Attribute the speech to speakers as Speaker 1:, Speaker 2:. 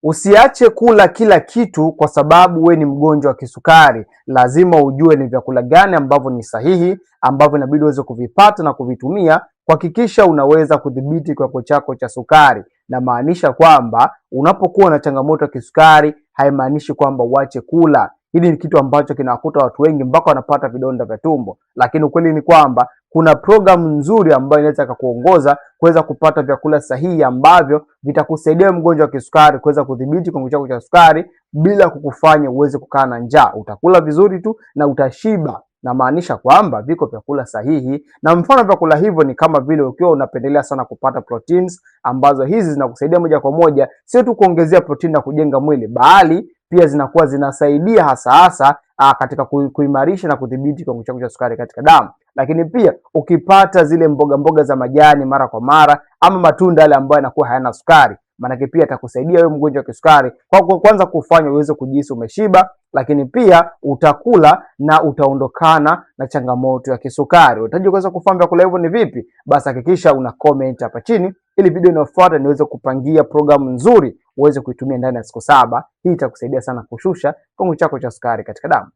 Speaker 1: Usiache kula kila kitu kwa sababu we ni mgonjwa wa kisukari. Lazima ujue ni vyakula gani ambavyo ni sahihi ambavyo inabidi uweze kuvipata na kuvitumia kuhakikisha unaweza kudhibiti kiwango chako cha sukari. Na maanisha kwamba unapokuwa na changamoto ya kisukari haimaanishi kwamba uache kula. Hili ni kitu ambacho kinawakuta watu wengi mpaka wanapata vidonda vya tumbo, lakini ukweli ni kwamba kuna programu nzuri ambayo inaweza kukuongoza kuweza kupata vyakula sahihi ambavyo vitakusaidia mgonjwa wa kisukari kuweza kudhibiti kiwango chako cha sukari bila kukufanya uweze kukaa na njaa. Utakula vizuri tu na utashiba. Namaanisha kwamba viko vyakula sahihi, na mfano vyakula hivyo ni kama vile ukiwa unapendelea sana kupata proteins, ambazo hizi zinakusaidia moja kwa moja sio tu kuongezea protini na kujenga mwili, bali pia zinakuwa zinasaidia hasa hasa katika kuimarisha na kudhibiti kiwango chako cha sukari katika damu. Lakini pia ukipata zile mboga mboga za majani mara kwa mara ama matunda yale ambayo yanakuwa hayana sukari, maanake pia atakusaidia wewe mgonjwa wa kisukari kwa kwanza kufanya uweze kujihisi umeshiba, lakini pia utakula na utaondokana na changamoto ya kisukari. Unahitaji kuweza kufahamu vyakula hivyo ni vipi? Basi hakikisha una comment hapa chini ili video inayofuata niweze kupangia programu nzuri uweze kuitumia ndani ya siku 7. Hii itakusaidia sana kushusha kiwango chako cha sukari katika damu.